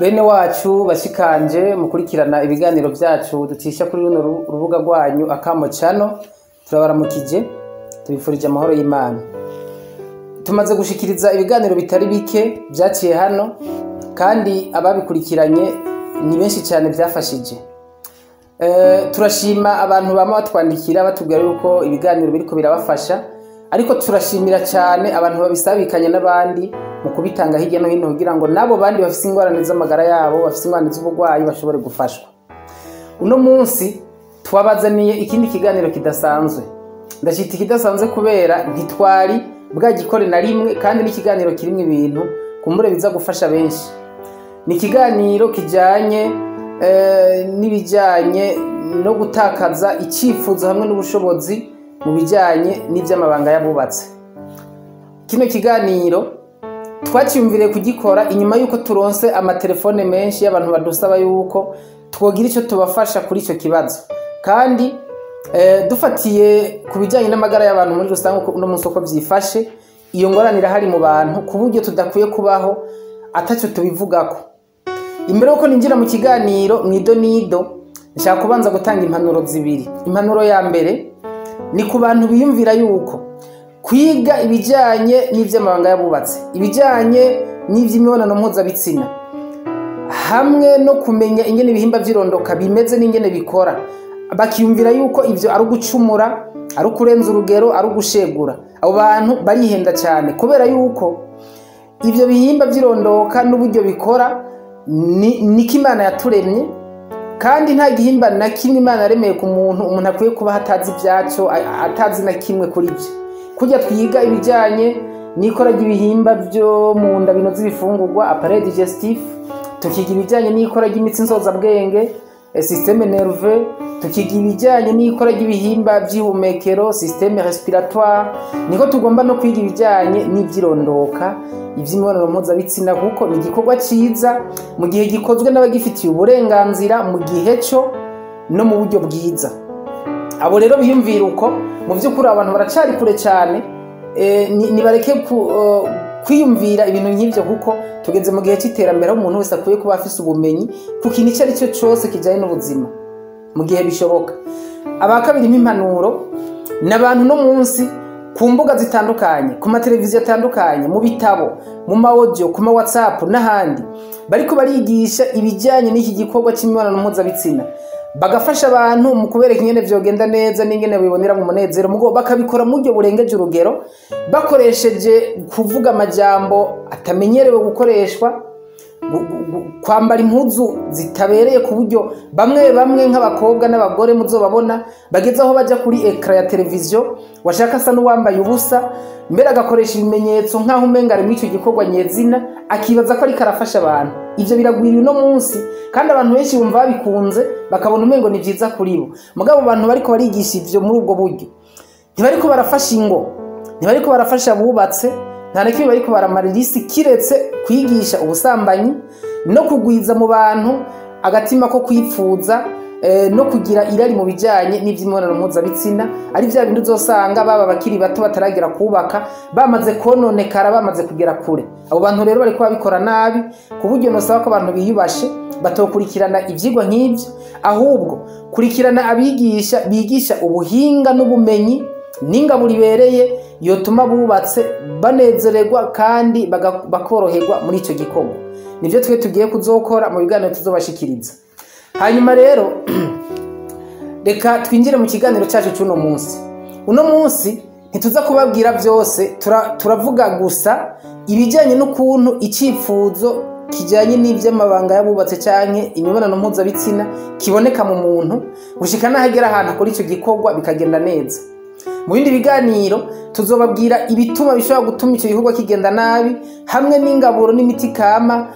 Bene wacu bashikanje mukurikirana ibiganiro byacu ducisha kuri runo rubuga rwanyu Akamo Channel, turabaramukije, tubifurije amahoro y'Imana. Tumaze gushikiriza ibiganiro bitari bike byaciye hano, kandi ababikurikiranye ni benshi cyane byafashije. Turashima abantu bama batwandikira batubwira yuko ibiganiro biriko birabafasha, ariko turashimira cyane abantu babisabikanye n'abandi mu kubitanga hirya no hino kugira ngo nabo bandi bafise ingorane z'amagara yabo, bafise ingorane z'uburwayi bashobore gufashwa. Uno munsi twabazaniye ikindi kiganiro kidasanzwe. Ndashita ikidasanzwe kubera ntitwari bwagikore na rimwe, kandi n'ikiganiro kirimwo ibintu kumbure biza gufasha benshi. Ni ikiganiro kijanye n'ibijanye no gutakaza icyifuzo hamwe n'ubushobozi mu bijanye n'ivy'amabanga y'abubatse. Kino kiganiro twaciyumviriye kugikora inyuma y'uko turonse amatelefone menshi y'abantu badusaba yuko twogira icyo tubafasha kuri icyo kibazo, kandi dufatiye ku bijyanye n'amagara y'abantu muri rusange uko uno munsi uko vyifashe, iyo ngorane irahari mu bantu ku buryo tudakwiye kubaho atacyo tubivugako. Imbere yuko ninjira mu kiganiro mw'idonido, nshaka kubanza gutanga impanuro zibiri. Impanuro ya mbere ni ku bantu biyumvira yuko kwiga ibijyanye n'ivy'amabanga y'abubatse, ibijyanye n'ivy'imibonano mpuzabitsina, hamwe no kumenya ingene ibihimba vy'irondoka bimeze n'ingene bikora, bakiyumvira yuko ivyo ari ugucumura, ari ukurenza urugero, ari ugushegura. Abo bantu barihenda cyane, kubera yuko ivyo bihimba vy'irondoka n'uburyo bikora niko Imana yaturemye, kandi nta gihimba na kimwe Imana yaremeye ku muntu umuntu akwiye kuba atazi ivyacyo, atazi na kimwe kuri vyo. Kurya twiga ibijyanye n'ikora ry'ibihimba byo mu nda binoza ibifungurwa, appareil digestif, tukiga ibijyanye n'ikora ry'imitsi nsozabwenge, système nerveux, tukiga ibijyanye n'ikora ry'ibihimba by'ihumekero, système respiratoire, niko tugomba no kwiga ibijyanye n'ivy'irondoka, ivy'imibonano mpuzabitsina, kuko ni igikorwa ciza mu gihe gikozwe n'abagifitiye uburenganzira, mu gihe co no mu buryo bwiza. Abo rero biyumvira uko, mu by'ukuri abantu baracari kure cyane, nibareke kwiyumvira ibintu nk'ivyo, kuko tugeze mu gihe c'iterambere aho umuntu wese akwiye kuba afise ubumenyi ku kintu icyo ari cyo cyose kijanye n'ubuzima mu gihe bishoboka. Aba kabiri impanuro ni abantu no munsi ku mbuga zitandukanye, ku mateleviziyo atandukanye, mu bitabo, mu ma audio, ku ma WhatsApp n'ahandi, bariko barigisha ibijyanye n'iki gikorwa c'imibonano mpuzabitsina, bagafasha abantu mu kubereka ingene vyogenda neza n'ingene bibonera mu munezero, mugo bakabikora mu buryo burengeje urugero, bakoresheje kuvuga amajambo atamenyerewe gukoreshwa, kwambara impuzu zitabereye, ku buryo bamwe bamwe nk'abakobwa n'abagore muzobabona bageze aho baja kuri écran ya televiziyo, washaka asa n'uwambaye ubusa, mbere agakoresha ibimenyetso nk'aho umenga ari muri ico gikorwa nyezina, akibaza ko ariko arafasha abantu. Ivyo biragwiriye uno munsi, kandi abantu benshi bumva babikunze, bakabona umengo ni vyiza kuri bo. Mugabo abantu bariko barigisha ivyo muri ubwo buryo ntibariko barafasha ingo, ntibariko barafasha abubatse, nta na kimwe bariko baramarira isi kiretse kwigisha ubusambanyi no kugwiza mu bantu agatima ko kwipfuza, no kugira irari mu bijyanye n'ivy'imibonano mpuzabitsina, ari vya bindi uzosanga baba bakiri bato bataragera kubaka bamaze kononekara, bamaze kugera kure. Abo bantu rero bariko babikora nabi, ku buryo nosaba ko abantu biyubashe batokurikirana ivyigwa nk'ivyo, ahubwo kurikirana abigisha bigisha ubuhinga n'ubumenyi n'ingabo ribereye yotuma bubatse banezererwa kandi bakoroherwa muri ico gikorwa. Nivyo twe tugiye kuzokora mu biganiro tuzobashikiriza. Hanyuma rero reka twinjire mu kiganiro cyacu cy'uno munsi. Uno munsi ntituza kubabwira byose, turavuga gusa ibijyanye n'ukuntu icyifuzo kijyanye n'iby'amabanga y'abubatse canke imibonano mpuzabitsina kiboneka mu muntu, gushika n'ahagera ahantu akora icyo gikorwa bikagenda neza. Mu bindi biganiro tuzobabwira ibituma bishobora gutuma icyo gikorwa kigenda nabi, hamwe n'ingaburo n'imiti kama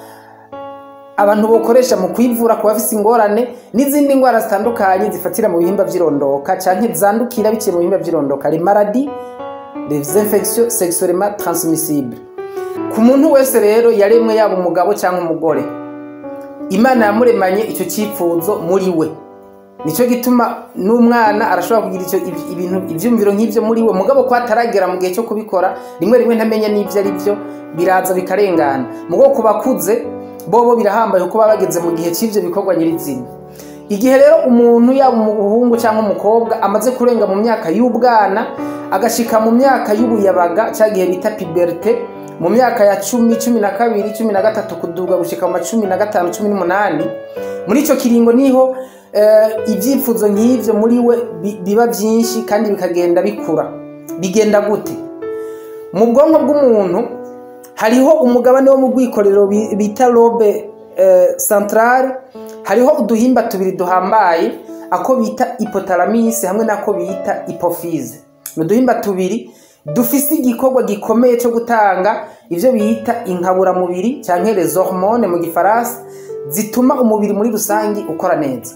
abantu bokoresha mu kwivura ku bafise ingorane n'izindi ndwara zitandukanye zifatira mu bihimba vy'irondoka canke zandukira biciye mu bihimba vy'irondoka, les maladies, les infections sexuellement transmissibles. Ku muntu wese rero yaremwe, yaba umugabo cyangwa umugore, Imana yamuremanye icyo cyifuzo muri we. Nico gituma n'umwana arashobora kugira icyo ibintu ivyumviro nk'ivyo muri we, mugabo ko ataragera mu gihe cyo kubikora, rimwe rimwe ntamenya n'ivyo ari byo, biraza bikarengana. Mugabo ku bakuze Bobo birahambaye kuko baba bageze mu gihe cy'ivyo bikorwa nyirizina. Igihe rero umuntu, yaba umuhungu cyangwa umukobwa, amaze kurenga mu myaka y'ubwana agashika mu myaka y'ubuyabaga, cya gihe bita puberté, mu myaka ya 10, 12, 13 kuduga gushika mu ma 15, 18, muri ico kiringo niho ibyifuzo nk'ivyo muri we biba byinshi kandi bikagenda bikura. Bigenda gute? Mu bwonko bw'umuntu hariho umugabane wo mu bwikorero bita lobe centrale. Hariho uduhimba tubiri duhambaye, ako bita hypothalamus hamwe n'ako bita hypophyse. Ni uduhimba tubiri dufise igikorwa gikomeye cyo gutanga ivyo bita inkaburamubiri, canke les hormones mu gifaransa, zituma umubiri muri rusangi ukora neza.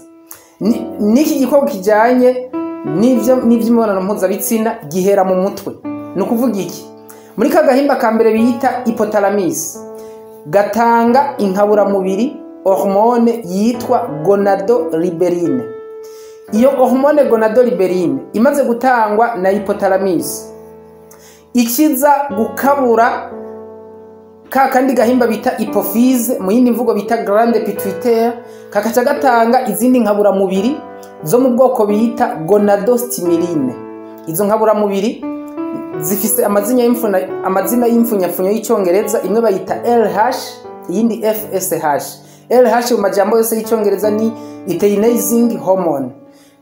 N'iki gikorwa kijanye n'ivyo n'ivy'imibonano mpuzabitsina gihera mu mutwe. Ni ukuvuga iki? Muri ka gahimba ka mbere bita hypothalamus gatanga inkaburamubiri, hormone yitwa gonadolibérine. Iyo hormone gonadolibérine imaze gutangwa na hypothalamus, ikiza gukabura ka kandi gahimba bita hypophyse, mu yindi mvugo bita glande pituitaire, kakaca gatanga izindi nkaburamubiri zo mu bwoko bita gonadostimulines. Izo nkaburamubiri zifise amazina y'imfunyafunyo y'icyongereza. Imwe bayita LH, iyindi FSH. LH mu majambo yose y'icyongereza ni luteinizing hormone,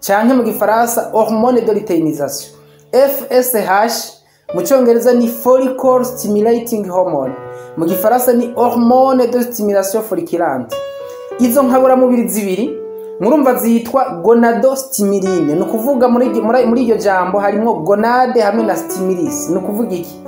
canke mu gifaransa hormone de lutéinisation. FSH mu cyongereza ni follicle stimulating hormone, mu gifaransa ni hormone de stimulation folliculante. Izo nkaburamubiri zibiri murumva zitwa gonadostimulines. Ni ukuvuga muri iryo jambo harimo gonade hamwe na stimulus. Ni ukuvuga iki?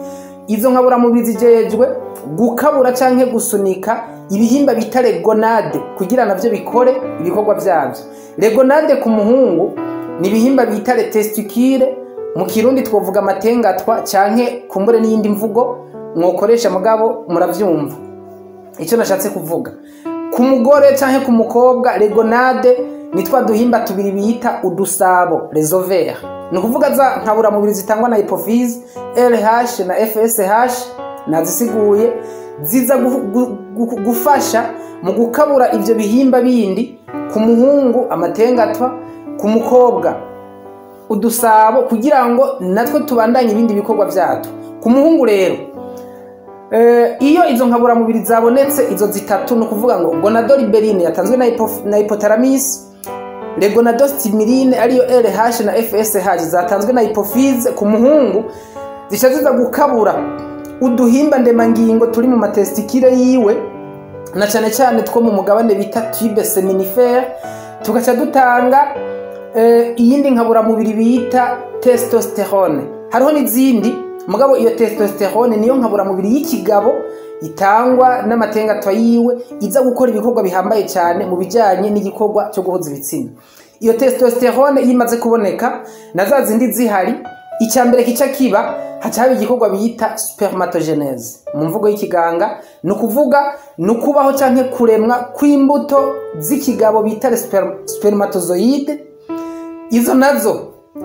Izo nkaburamubiri zijejwe gukabura canke gusunika ibihimba bita les gonades kugira navyo bikore ibikorwa vyavyo. Les gonades ku muhungu ni ibihimba bita les testicules, mu kirundi twovuga amatengatwa, canke kumbure n'iyindi mvugo mwokoresha, mugabo muravyumva icyo nashatse kuvuga. Ku mugore canke ku mukobwa, les gonades ni twa duhimba tubiri bita udusabo, les ovaires. Ni ukuvuga za nkaburamubiri zitangwa na hypophyse, LH na FSH nazisiguye, ziza gufasha mu gukabura ivyo bihimba bindi, ku muhungu amatengatwa, ku mukobwa udusabo, kugira ngo natwe tubandanye ibindi bikorwa vyatwo. Ku muhungu rero, iyo izo nkaburamubiri zabonetse, izo zitatu, ni ukuvuga ngo gonadolibérine yatanzwe na hypothalamus, les gonadostimulines ariyo LH na FSH zatanzwe na hypophyse, ku muhungu zica ziza gukabura uduhimba ndemangingo turi mu ma testicules yiwe, na cyane cyane two mu mugabane bita tube séminifère, tugaca dutanga iyindi nkaburamubiri bita testostérone. Hariho n'izindi, mugabo iyo testostérone niyo nkaburamubiri y'ikigabo itangwa n'amatengatwa yiwe, iza gukora ibikorwa bihambaye cyane mu bijyanye n'igikorwa cyo guhuza ibitsina. Iyo testostérone iyo imaze kuboneka na za zindi zihari, icya mbere kica kiba, haca haba igikorwa bita spermatogenèse mu mvugo y'ikiganga. Ni ukuvuga ni ukubaho canke kuremwa kw'imbuto z'ikigabo bita spermatozoïdes. Izo nazo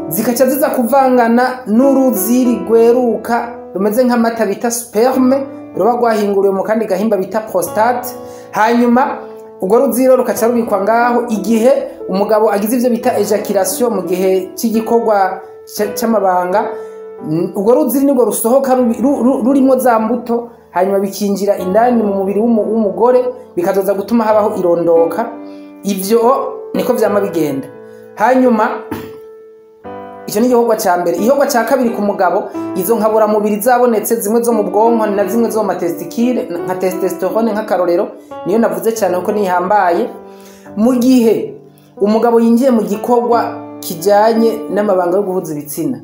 zikaca ziza kuvangana n'uruziri rweruka rumeze nk'amata bita sperme, ruba rwahinguriwe mu kandi gahimba bita prostate. Hanyuma urwo ruziro rukaca rubikwa ngaho. Igihe umugabo agize ivyo bita éjaculation, mu gihe cy'igikorwa c'amabanga, urwo ruziri nirwo rusohoka rurimwo za mbuto, hanyuma bikinjira indani mu mubiri w'umugore, bikazoza gutuma habaho irondoka. Ivyo niko vyama bigenda. Hanyuma icyo ni igikorwa cya mbere. Igikorwa cya kabiri ku mugabo, izo nkaburamubiri zabonetse, zimwe zo mu bwonko na zimwe zo mu ma testicules, nka testostérone nk'akarorero, niyo navuze cyane kuko nihambaye, mu gihe umugabo yinjiye mu gikorwa kijyanye n'amabanga yo guhuza ibitsina,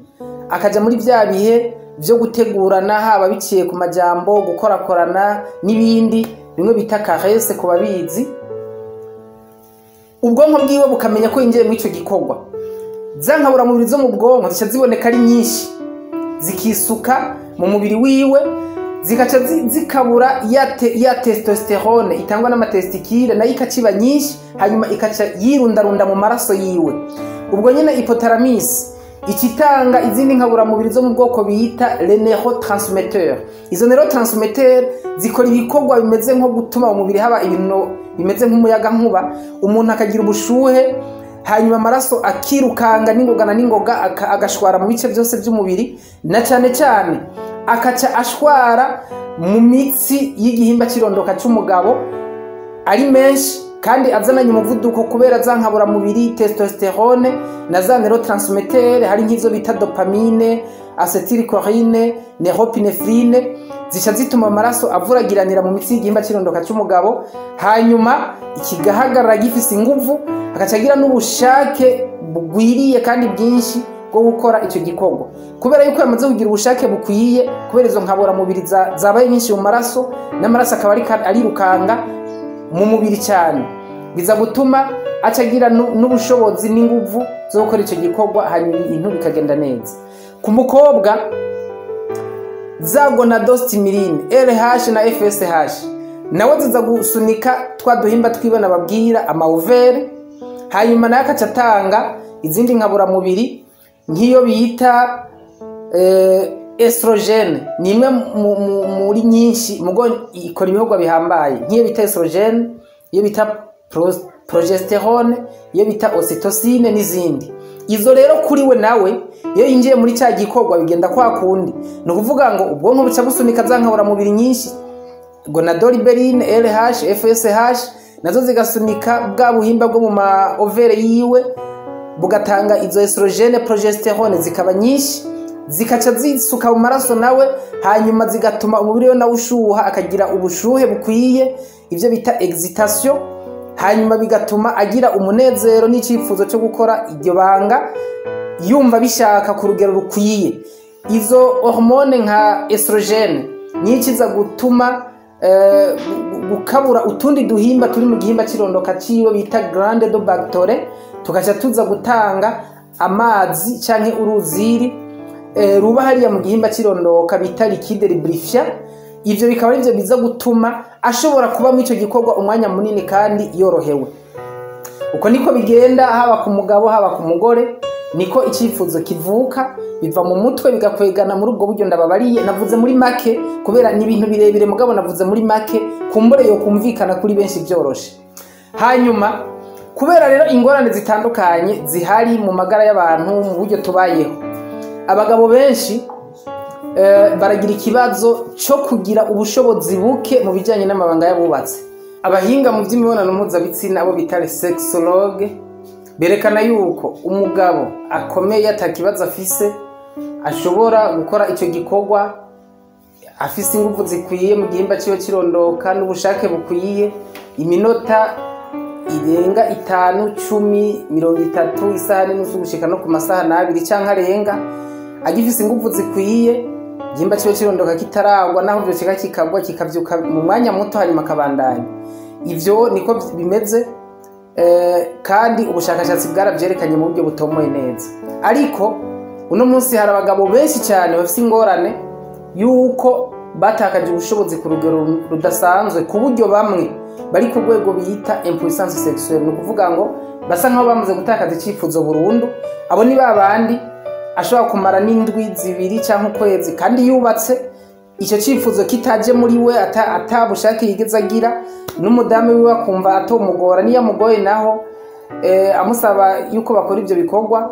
akaja muri bya bihe byo gutegurana, haba biciye ku majambo, gukorakorana n'ibindi bimwe bita caresse ku babizi, ubwonko bwiwe bukamenya ko yinjiye muri icyo gikorwa, za nkaburamubiri zo mu bwonko zica ziboneka ari nyinshi, zikisuka mu mubiri wiwe, zikaca zikabura ya testostérone itangwa n'ama testicules, nayo ikaciba nyinshi, hanyuma ikaca yirundarunda mu maraso yiwe. Ubwo nyine hypothalamus Ikitanga izindi nkaburamubiri zo mu bwoko bita les neurotransmetteurs. Izo neurotransmetteurs zikora ibikorwa bimeze nko gutuma mu mubiri haba ibintu bimeze nk'umuyaga nkuba, umuntu akagira ubushuhe, hanyuma amaraso akirukanga n'ingoga na n'ingoga, agashwara mu bice byose by'umubiri, na cyane cyane akaca ashwara mu mitsi y'igihimba cy'irondoka cy'umugabo ari menshi, kandi azananye umuvuduko kubera za nkaburamubiri testosterone na za neurotransmetteurs, hari nk'izo bita dopamine, acetylcholine, norepinephrine, zica zituma amaraso avuragiranira mu mitsi y'igihimba cy'irondoka cy'umugabo, hanyuma ikigahagarara gifise inguvu, agaca agira n'ubushake bugwiriye kandi bwinshi bwo gukora icyo gikorwa. Kubera yuko yamaze kugira ubushake bukwiye, kubera izo nkaburamubiri zabaye nyinshi mu maraso, n'amaraso akaba arirukanga mu mubiri cyane, biza gutuma acagira n'ubushobozi n'inguvu zo gukora icyo gikorwa, hanyuma ibintu bikagenda neza. Ku mukobwa, za gonadostimulines LH na FSH nawe ziza gusunika twa duhimba twibona babwira ama ovaires, hanyuma nayo akaca atanga izindi nkaburamubiri nk'iyo bita estrogène. Ni imwe muri nyinshi mugo ikora ibikorwa bihambaye, nk'iyo bita estrogène, iyo bita progestérone, iyo bita ocytocine n'izindi. Izo rero kuri we nawe iyo yinjiye muri cya gikorwa bigenda kwa kundi, ni ukuvuga ngo ubwonko buca busunika za nkaburamubiri nyinshi, gonadolibérine, LH, FSH, nazo zigasunika bwa buhimba bwo mu ma ovaires yiwe, bugatanga izo estrogène, progestérone, zikaba nyinshi, zikaca zisuka mu maraso nawe, hanyuma zigatuma umubiri we nawe ushuha, akagira ubushuhe bukwiye, ibyo bita excitation, hanyuma bigatuma agira umunezero n'icyifuzo cyo gukora iryo banga, yumva bishaka ku rugero rukwiye. Izo hormone nka estrogène nyinshi iza gutuma gukabura utundi duhimba turi mu gihimba cy'irondoka ciwe bita glande de Bartholin, tugaca tuza gutanga amazi canke uruziri ruba hariya mu gihimba cy'irondoka bita liquide lubrifiant. Ivyo bikaba arivyo biza gutuma ashobora kuba muri ico gikorwa umwanya munini kandi yorohewe. Uko niko bigenda, haba ku mugabo, haba ku mugore, niko icyifuzo kivuka, biva mu mutwe bigakwegana muri ubwo buryo ndababariye. Navuze muri make kubera ni ibintu birebire, mugabo navuze muri make kumbure yo kumvikana kuri benshi byoroshe. Hanyuma kubera rero ingorane zitandukanye zihari mu magara y'abantu, mu buryo tubayeho, abagabo benshi baragira ikibazo cyo kugira ubushobozi buke mu bijyanye n'amabanga y'abubatse. Abahinga mu by'imibonano mpuzabitsina, abo bita sexologue, berekana yuko umugabo akomeye, atakibazo afise, ashobora gukora icyo gikorwa afise ingufu zikwiye mu gihimba ciwe kirondoka n'ubushake bukwiye, iminota irenga 5, 10, 30, isaha n'inusu, gushika no ku masaha 2 canke arenga, agifise ingufu zikwiye, igihimba ciwe kirondoka kitaragwa, naho vyoshika kikagwa kikavyuka mu mwanya muto, hanyuma akabandanya. Ivyo niko bimeze, kandi ubushakashatsi bwaravyerekanye mu buryo butomoye neza. Ariko uno munsi hari abagabo benshi cyane bafise ingorane yuko batakaje ubushobozi ku rugero rudasanzwe, ku buryo bamwe bari ku rwego bita impuissance sexuelle, ni ukuvuga ngo basa nkaho bamaze gutakaza icyifuzo burundu. Abo ni babandi ashobora kumara n'indwi 2 cyangwa ukwezi kandi yubatse, icyo cyifuzo kitaje muri we, atabushake yigeze agira, n'umudamu wiwe akumva atomugora, niyo amugoye naho amusaba yuko bakora ibyo bikorwa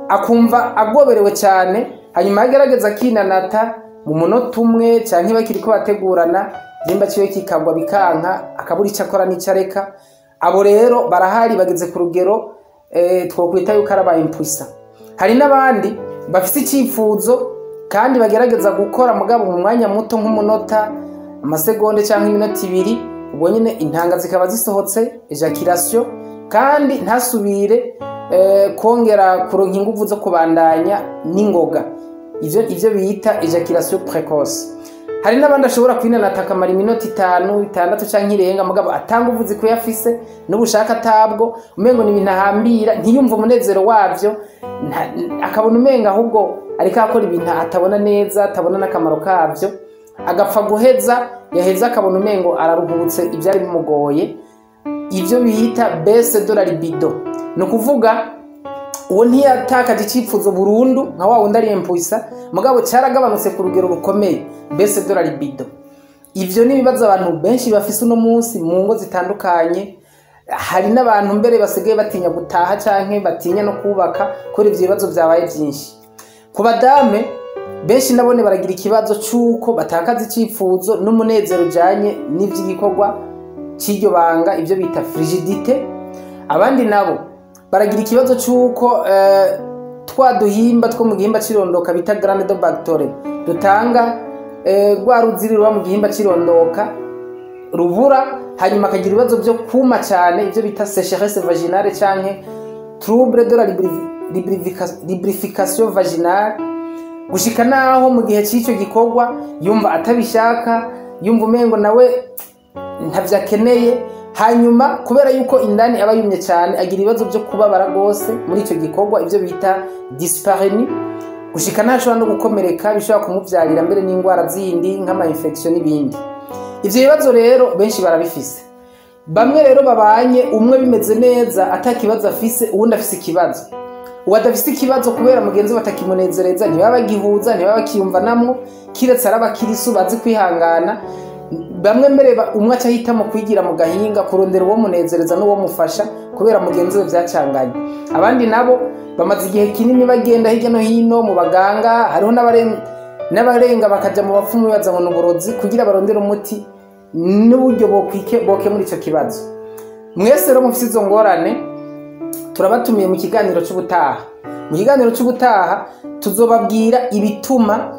akumva agoberewe cyane, hanyuma agerageza akinanata mu munota umwe cyangwa bakiri ko bategurana, igihimba ciwe kikagwa bikanka, akabura icyo akora n'icyo areka. Abo rero barahari, bageze ku rugero twokwita yuko ari aba impuissants. Hari n'abandi bafite icyifuzo kandi bagerageza gukora, mugabo mu mwanya muto, nk'umunota, amasegonde cyangwa iminota 2, ubwo nyine intanga zikaba zisohotse, éjaculation, kandi ntasubire kongera kuronka inguvu zo kubandanya n'ingoga, ivyo bita éjaculation précoce. Hari n'abandi ashobora kwinanata akamara iminota 5, 6 canke irenga, mugabo atanga uvuzi ko yafise n'ubushaka atabwo, umengo ni ibintu ahambira, ntiyumve umunezero wavyo, akabona umenga ahubwo ariko akora ibintu atabona neza, atabona n'akamaro kavyo, agapfa guheza, yaheza akabona umengo araruhutse ivyari bimugoye, ivyo bita baisse de la libido. Ni ukuvuga Uwo ntiyatakaje icyifuzo burundu nka wa wundi ari impuissant, mugabo cyaragabanutse ku rugero rukomeye, baisse de la libido. Ivyo ni ibibazo abantu benshi bafise uno munsi mu ngo zitandukanye. Hari n'abantu mbere basigaye batinya gutaha canke batinya no kubaka kubera ivyo bibazo vyabaye vyinshi. Ku badame benshi nabone baragira ikibazo c'uko batakaza icyifuzo n'umunezero ujanye n'ivy'igikorwa c'iryo banga, ivyo bita frigidité. Abandi nabo baragira ikibazo c'uko twa duhimba two mu gihimba c'irondoka bita glande de Bartholin dutanga rwa ruziri ruba mu gihimba c'irondoka rubura, hanyuma akagira ibibazo byo kuma cyane, ibyo bita sécheresse vaginale canke trouble de la lubrification vaginale, gushika naho mu gihe cy'icyo gikorwa yumva atabishaka, yumva umengo nawe ntavyo akeneye. Hanyuma kubera yuko indani aba yumye cyane, agira ibibazo byo kubabara rwose muri icyo gikorwa, ibyo bita dyspareunie, gushika naho ashobora no gukomereka, bishobora kumubyarira mbere n'indwara zindi nk'ama infection n'ibindi. Ivyo bibazo rero benshi barabifise. Bamwe rero babanye, umwe bimeze neza ata kibazo afise, uwundi afise ikibazo. Uwo adafise ikibazo, kubera mugenzi we atakimunezereza, ntibaba bagihuza, ntibaba bakiyumvanamwo, kiretse ari abakirisu bazi kwihangana. Bamwe mbere umwe aca ahitamo kwigira mu gahinga kurondera uwo munezereza n'uwo mufasha kubera mugenzi we vyacanganye. Abandi nabo bamaze igihe kinini bagenda hirya no hino mu baganga, hariho n'abarenga bakaja mu bapfumu bibaza ngo ni uburozi, kugira barondere umuti n'uburyo bokwike boke muri ico kibazo. Mwese rero mufise izo ngorane, turabatumiye mu kiganiro c'ubutaha. Mu kiganiro c'ubutaha tuzobabwira ibituma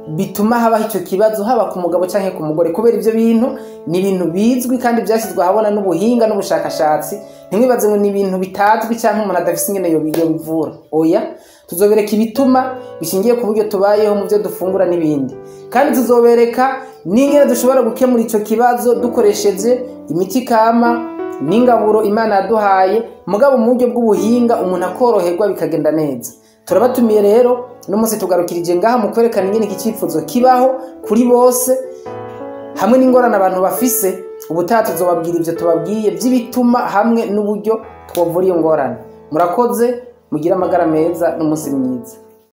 bituma habaho ico kibazo, haba ku mugabo canke ku mugore, kubera ivyo bintu ni ibintu bizwi kandi vyashyizwe ahabona n'ubuhinga n'ubushakashatsi. Ntimwibaze ngo ni ibintu bitazwi canke umuntu adafise ingene yobivura. Oya, tuzobereka ibituma bishingiye ku buryo tubayeho, mu byo dufungura n'ibindi, kandi tuzobereka n'ingene dushobora gukemura ico kibazo dukoresheje imiti kama n'ingaburo Imana yaduhaye, mugabo mu buryo bw'ubuhinga, umuntu akoroherwa bikagenda neza. Turabatumiye rero. Uno munsi tugarukirije ngaha mu kwerekana ingene iki cyifuzo kibaho kuri bose hamwe n'ingorane abantu bafise. Ubutaha tuzobabwira ivyo tubabwiye by'ibituma hamwe n'uburyo twovura iyo ngorane. Murakoze, mugire amagara meza n'umunsi mwiza.